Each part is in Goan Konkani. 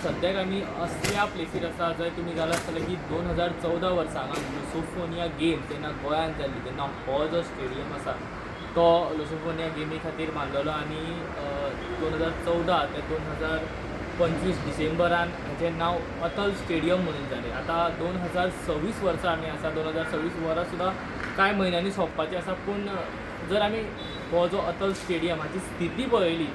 सद्याक आमी असल्या प्लेसीर आसा जंय तुमी जाणा आसतले की 2014 वर्सा हांगा लुसोफोनिया गेम जेन्ना गोंयांत जाल्ली तेन्ना हो जो स्टेडियम आसा तो लुसोफोनिया गेमी खातीर बांदलेलो आनी 2014 ते 2025 डिसेंबरान हाचें नांव अटल स्टेडियम म्हणून जालें. आतां 2026 वर्सा आमी आसा, 2026 वर्सां सुद्दां कांय म्हयन्यांनी सोंपपाचें आसा. पूण जर आमी हो जो अटल स्टेडियम हाची स्थिती पळयली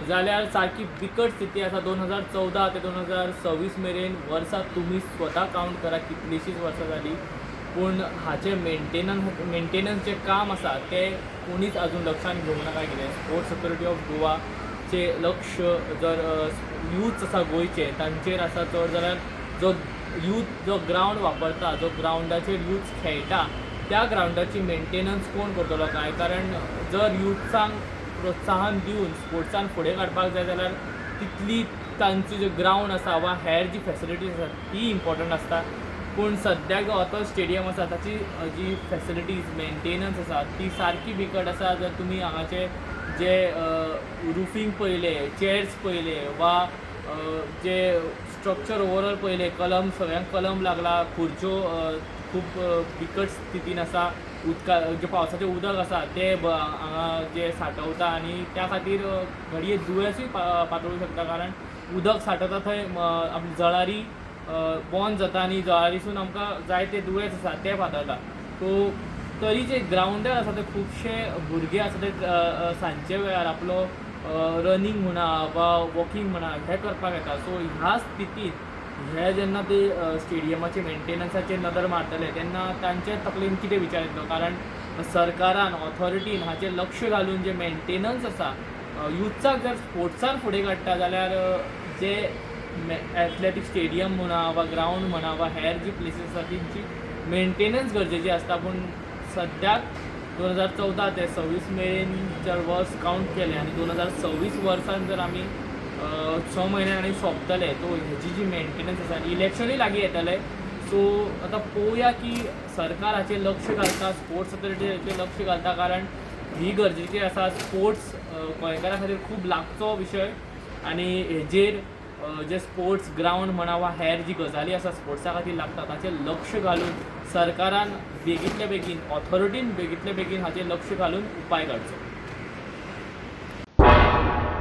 जाल्यार सारकी बिकट स्थिती आसा. 2014 ते 2026 मेरेन वर्सां तुमी स्वता कावंट करा कितलींशींच वर्सां जालीं, पूण हाचें मेंटेनन्स जें काम आसा तें कोणीच आजून लक्षांत घेवंक ना काय कितें. स्पोर्ट्स ऑथॉरिटी ऑफ गोवाचें लक्ष जर यूथ आसा गोंयचे तांचेर आसा चड जाल्यार जो यूथ जो ग्रावंड वापरता, जो ग्रावंडाचेर यूथ खेळटा त्या ग्रावंडाची मेंटेनन्स कोण करतलो काय? कारण जर युथांक प्रोत्साहन दिवन स्पोर्ट्सान फुडें काडपाक जाय जाल्यार तितली तांची जी ग्रावंड आसा वा हेर जी फेसिलिटीज आसा ती इम्पॉर्टंट आसता. पूण सद्याक जो अटल स्टेडियम आसा ताची जी फेसिलिटीज मेंटेनन्स आसा ती सारकी बिकट आसा. जर तुमी हांगाचे जे रुफींग पळयलें, चेर्स पळयले वा जे स्ट्रक्चर ओवरऑल पळयलें, कलम सगळ्यांक कलम लागला, खुर्च्यो खूब बिकट स्थितीन आसा, उदका जें पावसाचें उदक आसा तें हांगा जें सांठवता आनी त्या खातीर घडये दुयेंसूय पातळूंक शकता. कारण उदक सांठवता थंय जळारी बॉन जाता आनी जळारीसून आमकां जायते दुयेंस आसा ते पातळटा. सो तरी जे ग्रावंडार आसा ते खुबशे भुरगे आसा ते सांजचे वेळार आपलो रनींग म्हणा वा वॉकींग म्हणा हें करपाक येता. सो ह्या स्थितींत हे जेन्ना ते स्टेडियमाचे मेंटेनन्साचेर नदर मारतले तेन्ना तांचे तकलेन कितें विचार येतलो? कारण सरकारान ऑथॉरिटीन हाचेर लक्ष घालून जे मेंटेनन्स आसा युथाक जर स्पोर्ट्सान फुडें काडटा जाल्यार जे एथलेटीक स्टेडियम म्हणा वा ग्रावंड म्हणा वा हेर जी प्लेसीस आसा तेंची मेंटेनन्स गरजेची आसता. पूण सद्याक 2014 ते 26 मेरेन जर वर्स कावंट केलें आनी 2026 वर्सान जर आमी 6 म्हयन्यान आनी सोंपतले तो हेजी जी मेंटेनन्स आसा, इलेक्शनूय लागीं येतलें. सो आतां पळोवया की सरकार हाचेर लक्ष घालता, स्पोर्ट्स ऑथॉरिटी हाचेर लक्ष घालता, कारण ही गरजेची आसा. स्पोर्ट्स गोंयकारां खातीर खूब लागचो विशय आनी हेजेर जे स्पोर्ट्स ग्रावंड म्हणा वा हेर जी गजाली आसा स्पोर्ट्सा खातीर लागता ताचेर लक्ष घालून सरकारान बेगींतल्या बेगीन, ऑथॉरिटीन बेगींतल्या बेगीन हाचेर लक्ष घालून उपाय काडचो.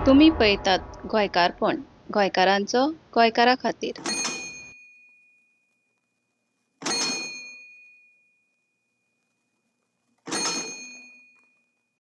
तुमी पळयतात गोंयकारपण, गोंयकारांचो गोंयकारा खातीर.